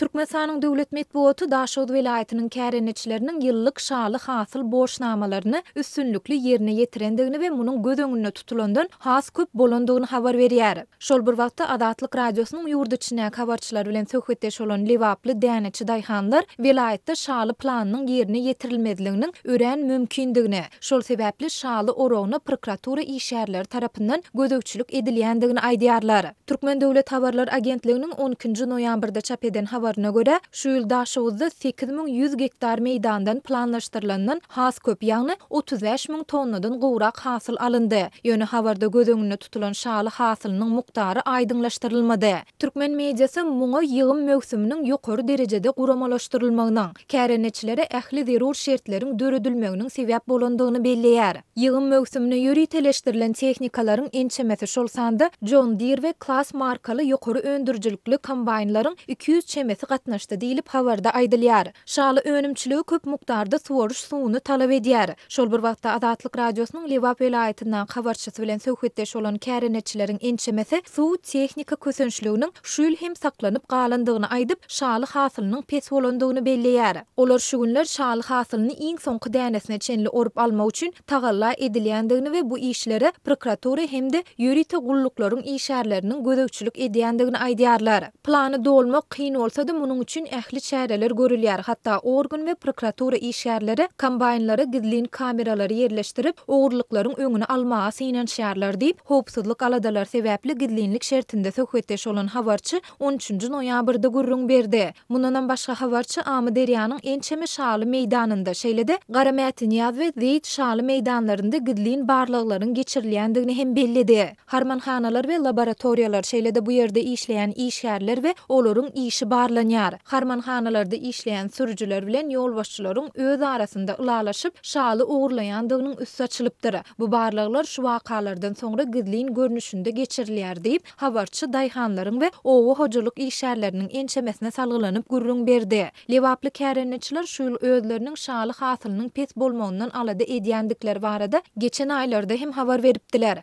Türkmenistanyň döwlet metbugaty Daşoguz welaýatynyň kärendeçileriniň ýyllyk şaly hasyl borçnamalaryny üstünlikli ýerine ýetirendigini we munuň göz öňünde tutulandan has köp bolandygyny habar berýär. Şol bir wagtda, Azatlyk Radiosynyň ýurt içindäki habarçylary bilen söhbetdeş bolan lebaply däneçi daýhanlar welaýatda şaly planynyň ýerine ýetirilmezliginiň örän mümkindigini, şol sebäpli şaly oragyna prokuratura işgärleri tarapyndan gözegçilik edilýändigini aýdýarlar. Türkmen döwlet habarlar agentliginiň on ikinji noýabrda çap eden habaryna görä, şu ýyl Daşoguzda 8100 gektar meýdandan planlaşdyrylandan has köp, ýagny 35 müň tonnadan gowrak hasyl alyndy. Ýöne habarda göz öňünde tutulan şaly hasylynyň mukdary aýdyňlaşdyrylmady. Türkmen mediasy muňa ýygym möwsüminiň ýokary derejede guramalaşdyrylmagynyň, kärendeçilere ähli zerur şertleriň döredilmeginiň sebäp bolandygyny belleýär. Ýygym möwsümine ýöriteleşdirilen tehnikalaryň ençemesi, şol sanda John Deere we Claas markaly ýokary öndürijilikli kombaýnlaryň 200 çemesi gatnaşdy diýlip, habarda aýdylýar. Şaly önümçiligi köp mukdarda suwaryş suwuny talap edýär. Şol bir wagtda, Azatlyk Radiosynyň Lebap welaýatyndaky habarçysy bilen söhbetdeş bolan kärendeçileriň ençemesi suw tehnika kösençliginiň şu ýyl hem saklanyp galandygyny aýdyp, şaly hasylynyň pes bolandygyny belleýär. Olar şu günler şaly hasylyny iň soňky dänesine çenli orup almak üçin tagalla edilýändigini we bu işlere prokuratura hem-de ýörite gulluklaryň işgärleriniň gözegçilik edýändigini aýdýarlar. Plany dolmak kyn bolsa-da, munuň üçin ähli çäreler görülýär, hatda organ we prokuratura işgärleri kombaýnlara gizlin kameralary ýerleşdirip, ogurlyklaryň öňüni almaga synanyşýarlar diýip, howpsuzlyk aladalary sebäpli gizlinlik şertinde söhbetdeş bolan habarçy on üçünji noýabrda gürrüň berdi. Mundanam başga habarçy Amyderýanyň ençeme şaly meýdanynda, şeýle-de Garamätiniýaz we Zeýt şaly meýdanlarynda gizlin barlaglaryň geçirilýändigini hem belledi. Harmanhanalar we laboratoriýalar, şeýle-de bu ýerde işleýän işgärler we olaryň işi barlanýar. Harmanhanalarda işleýän sürüjiler bilen ýolbaşçylaryň öz arasynda ylalaşyp, şaly ogurlaýandygynyň üsti açylypdyr. Bu barlaglar şu wakalardan soňra gizlin görnüşinde geçirilýär diýip, habarçy daýhanlaryň we oba hojalyk işgärleriniň ençemesine salgylanyp gürrüň berdi. Lebaply kärendeçiler şu ýyl özleriniň şaly hasylynyň pes bolmagyndan alada edýändikleri barada geçen aýlarda hem habar beripdiler.